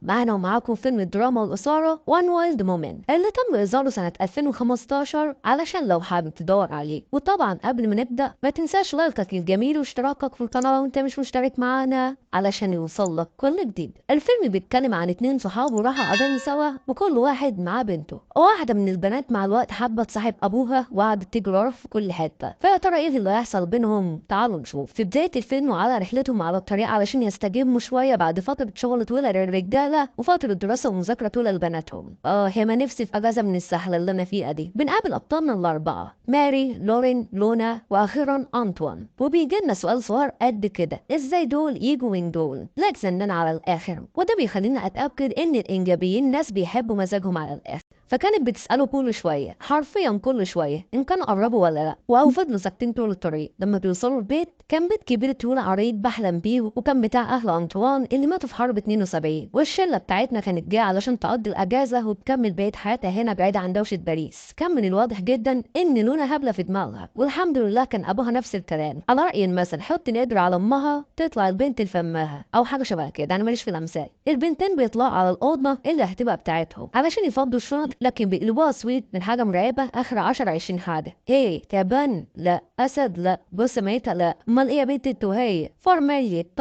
معنا ومعاكم فيلم الدراما والإثارة One Wild Moment اللي تم إصداره سنة 2015 علشان لو حابب تدور عليه. وطبعا قبل ما نبدأ ما تنساش لايكك الجميل واشتراكك في القناة وانت مش مشترك معانا علشان يوصلك كل جديد. الفيلم بيتكلم عن اتنين صحاب وراحوا قضية سوا، وكل واحد معاه بنته. واحدة من البنات مع الوقت حابة تصاحب أبوها وقعدت تجري وراه في كل حتة، فيا ترى ايه اللي هيحصل بينهم؟ تعالوا نشوف. في بداية الفيلم وعلى رحلتهم على الطريق علشان يستجموا شوية بعد فترة شغل طويلة للرجالة وفترة دراسة ومذاكرة طويلة لبناتهم. هي نفسي في أجازة من السحلة اللي أنا فيها دي. بنقابل أبطالنا الأربعة: ماري، لورين، لونا، وأخيرا أنطوان. وبيجي لنا سؤال صغير قد كده: إزاي دول يجوا من دول؟ لا تزننا على الآخر، وده بيخلينا أتأكد إن الإنجابيين ناس بيحبوا مزاجهم على الآخر. فكانت بتسأله كل شوية، حرفيا كل شوية، إن كانوا قربوا ولا لأ، أو فضلوا ساكتين طول الطريق. لما بيوصلوا البيت كان بيت كبير طويل عريض بحلم بيه، وكان بتاع أهل أنطوان اللي ماتوا في حرب 72، والشلة بتاعتنا كانت جاية علشان تقضي الأجازة وتكمل بقية حياتها هنا بعيد عن دوشة باريس. كان من الواضح جدا إن لونا هبلة في دماغها، والحمد لله كان أبوها نفس الكلام. على رأي المثل حط نقدر على أمها تطلع البنت لفمها أو حاجة شبه كده، أنا ماليش في الأمثال. البنتين بيطلعوا على الأوضة اللي هتبقى بتاعتهم علشان يفضوا الشنط، لكن بيقلبوها sweet من حاجة مرعبة آخر 10 20 حاجة. ايه تعبان؟ لا. أسد؟ لا. بص ميتة؟ لا. امال ايه يا بنت انتوا؟ هي فار ميت.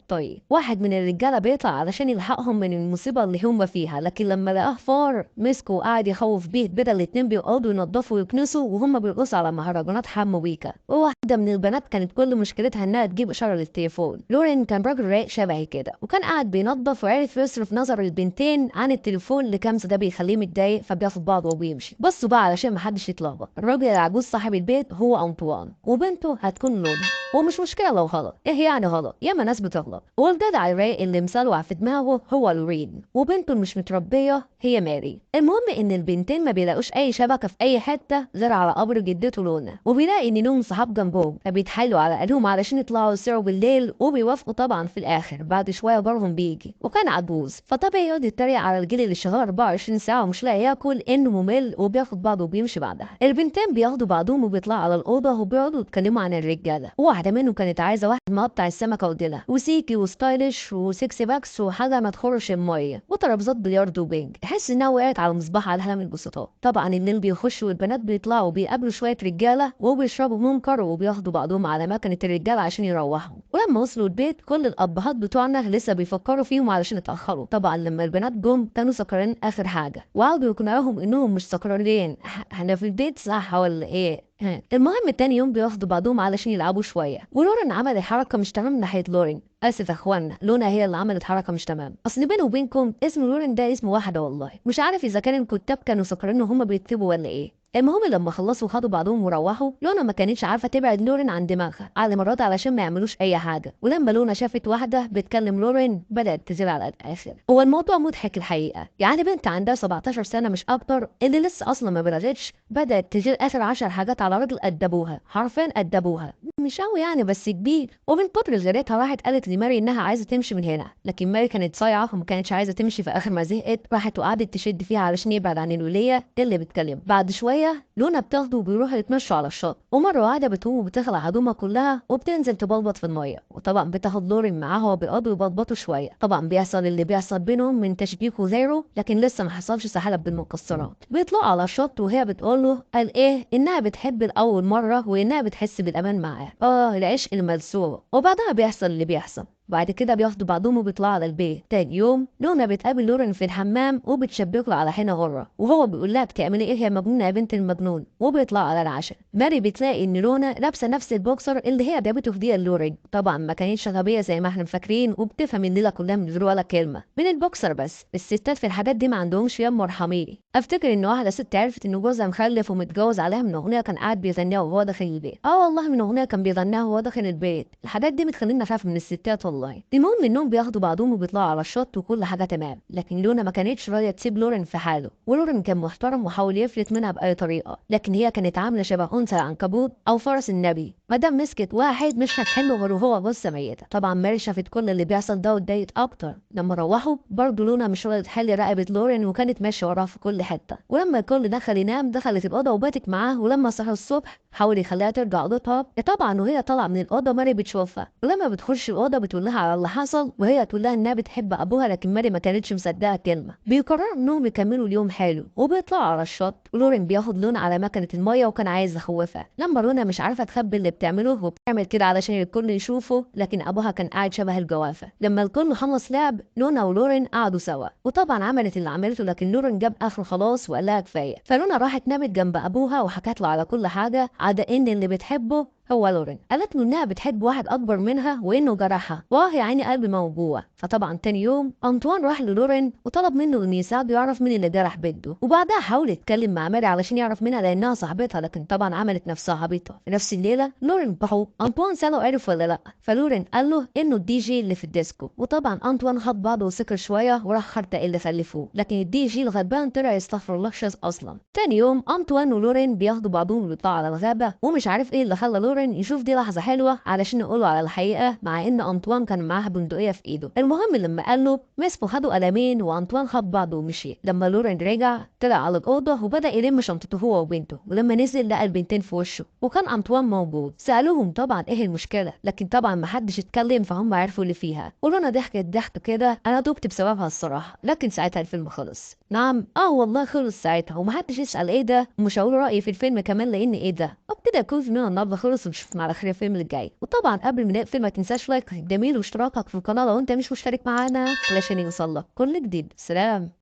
طيب. واحد من الرجالة بيطلع علشان يلحقهم من المصيبة اللي هم فيها، لكن لما لقاه فار مسكه وقعد يخوف بيه. بدل الاتنين بيقعدوا ينضفوا ويكنسوا وهم بيرقصوا على مهرجانات حمو بيكا. وواحدة من البنات كانت كل مشكلتها انها تجيب إشارة للتليفون. لورين كان راجل رايق شبهي كده، وكان قاعد بينظف وعرف يصرف نظر البنتين عن التليفون لكمس، ده بيخليه متضايق فبياخد بعضه وبيمشي. بصوا بقى علشان محدش يتلخبط، الراجل العجوز صاحب البيت هو أنطوان، وبنته هتكون لونا، ومش مشكلة لو غلط، ايه يعني غلط؟ ياما ناس بتغلط. والجدع الرايق اللي مسلوع في دماغه هو لورين، وبنته المش متربية هي ماري. المهم ان البنتين ما بيلاقوش اي شبكة في اي حتة غير على قبر جدته لونا، وبيلاقي ان لهم صحاب جنبهم، فبيتحايلوا على اهلهم علشان يطلعوا يسيروا بالليل، وبيوافقوا طبعا في الاخر. بعد شوية جارهم بيجي وكان عجوز، فطبيعي يقعد يتريق على الجيل اللي شغال 24 ساعة ومش لاقي ياكل انه ممل، وبياخد بعضه وبيمشي. بعدها البنتين بياخدوا بعضهم وبيطلعوا على الأوضة وبيقعدوا يتكلموا عن الرجالة. واحدة منهم كانت عايزة واحد مقطع السمكة وديلها وسيكي و stylish و six packs وحاجة ما تخرش المية وترابيزات بلياردو وبينج، تحس انها وقعت على مصباح على هلم البسطاء. طبعا الليل بيخش والبنات بيطلعوا وبيقابلوا شوية رجالة وبيشربوا منكر وبياخدوا بعضهم على مكنة الرجالة عشان يروحوا. ولما وصلوا البيت كل الأبهات بتوعنا لسه بيفكروا فيهم علشان اتأخروا. طبعا لما البنات جم كانوا سكرانين آخر حاجة، وقعدوا يقنعوهم انهم مش سكرانين، احنا في البيت صح ولا ايه؟ المهم تاني يوم بياخدوا بعضهم علشان يلعبوا شوية، ولورين عملت حركة مش تمام ناحية لورين. اسف يا اخوانا، لونا هي اللي عملت حركة مش تمام. اصل بيني وبينكم اسم لورين ده اسم واحدة والله، مش عارف اذا كان الكتاب كانوا سكرانين وهما بيكتبوا ولا ايه. المهم لما خلصوا خدوا بعضهم وروحوا، لونا ما كانتش عارفه تبعد لورين عن دماغها على مرات علشان ما يعملوش اي حاجة. ولما لونا شافت واحدة بتكلم لورين بدات تزيد على الاخر. هو الموضوع مضحك الحقيقة، يعني بنت عندها 17 سنة مش اكتر اللي لسه اصلا ما بلغتش بدات تغير اخر 10 حاجات على راجل ادبوها، حرفيا ادبوها، مش قوي يعني بس كبير. ومن كتر غيرتها راحت قالت لماري انها عايزه تمشي من هنا، لكن ماري كانت صايعه وما كانتش عايزه تمشي. في اخر ما زهقت راحت وقعدت تشد فيها علشان يبعد عن الوليه اللي بتكلم. بعد شوية لونا بتاخده وبيروحوا يتمشوا على الشط، ومرة واحدة بتقوم وبتخلع هدومها كلها وبتنزل تبلبط في المية، وطبعا بتاخد لورين معاها وبيقعدوا يبلبطوا شوية. طبعا بيحصل اللي بيحصل بينهم من تشبيك وغيره، لكن لسه ما حصلش سحلب بالمكسرات. بيطلعوا على الشط وهي بتقول له قال ايه انها بتحب لاول مرة وانها بتحس بالامان معاه، العشق الملسوع. وبعدها بيحصل اللي بيحصل. بعد كده بياخدوا بعضهم وبيطلعوا على البيت. تاني يوم لونا بتقابل لورين في الحمام وبتشبك له على حين غره، وهو بيقول لها بتعملي ايه يا مجنونة يا بنت المجنون، وبيطلعوا على العشاء. ماري بتلاقي ان لونا لابسه نفس البوكسر اللي هي جابته هديه لورين. طبعا ما كانتش غبية زي ما احنا مفكرين، وبتفهم الليلة كلها من غير ولا كلمة من البوكسر. بس الستات في الحاجات دي ما عندهمش ياما ارحميني. افتكر ان واحدة ست عرفت ان جوزها مخلف ومتجوز عليها من اغنية كان قاعد بيغنيها وهو داخل البيت. والله من اغنية كان بيغنيها وهو داخل البيت. الحاجات دي بتخلينا نخاف من الستات والله. المهم انهم بياخدوا بعضهم وبيطلعوا على الشط وكل حاجة تمام، لكن لونا ما كانتش راضية تسيب لورين في حاله، ولورين كان محترم وحاول يفلت منها باي طريقه، لكن هي كانت عامله شبه انثى العنكبوت او فرس النبي، ما دام مسكت واحد مش هتحله غير وهو جثة ميته. طبعا ماري شافت كل اللي بيحصل ده واتضايقت اكتر. لما روحوا برضه لونا مش راضية تحل رقبة لورين وكانت ماشية وراها في كل حتة. ولما الكل دخل ينام دخلت الاوضة وباتت معاه. ولما صحوا الصبح حاول يخليها ترجع اوضتها. طبعا وهي طالعه من الاوضة ماري بتشوفها، ولما بتخش الاوضة بتقول لها على اللي حصل، وهي تقول لها انها بتحب ابوها، لكن ماري ما كانتش مصدقه كلمة. بيقرروا انهم يكملوا اليوم حلو وبيطلعوا على الشط. ولورين بياخد لونا على مكنه المية وكان عايز يخوفها. لما لونا مش عارفه تخبي اللي بتعمله وبتعمل كده علشان الكل يشوفه، لكن ابوها كان قاعد شبه الجوافه. لما الكل خلص لعب لونا ولورين قعدوا سوا، وطبعا عملت اللي عملته، لكن لورين جاب اخره خلاص وقال لها كفاية. فلونا راحت نامت جنب ابوها وحكت له على كل حاجة، عدا ان اللي بتحبه هو لورين. قالت له انها بتحب واحد اكبر منها وانه جرحها، واه يا عيني قلبي موجوع. فطبعا تاني يوم انطوان راح للورين وطلب منه انه يساعده يعرف مين اللي جرح بنته، وبعدها حاول يتكلم مع ماري علشان يعرف منها لانها صاحبتها، لكن طبعا عملت نفسها عبيطه. في نفس الليلة لورين بحو انطوان ساله عرف ولا لا، فلورين قال له انه الدي جي اللي في الديسكو. وطبعا انطوان خد بعضه وسكر شوية وراح خرطق اللي خلفوه، لكن الدي جي الغلبان طلع يستغفر الله شاذ اصلا. تاني يوم انطوان ولورين بياخدوا بعضهم ويطلعوا على الغابة، ومش عارف ايه اللي خلى لورين يشوف دي لحظة حلوة علشان يقولوا على الحقيقة، مع ان انطوان كان معاه بندقية في ايده. المهم لما قال له مسكوا خدوا قلمين وانطوان خد بعضه ومشي. لما لورين رجع طلع على الأوضة وبدأ يلم شنطته هو وبنته، ولما نزل لقى البنتين في وشه وكان انطوان موجود. سألوهم طبعا ايه المشكلة، لكن طبعا محدش اتكلم فهم عرفوا اللي فيها. ولونا ضحكت ضحك كده انا دبت بسببها الصراحة، لكن ساعتها الفيلم خلص. نعم والله خلص ساعتها ومحدش يسأل ايه ده، ومش هقول رأيي في الفيلم كمان لان ايه ده. وبكده يكون فيلمنا النهارده خلص، ونشوفكم على خير الفيلم الجاي. وطبعا قبل ما نقفل ما تنساش like جميل واشتراكك في القناة لو انت مش مشترك معانا علشان يوصلك كل جديد. سلام.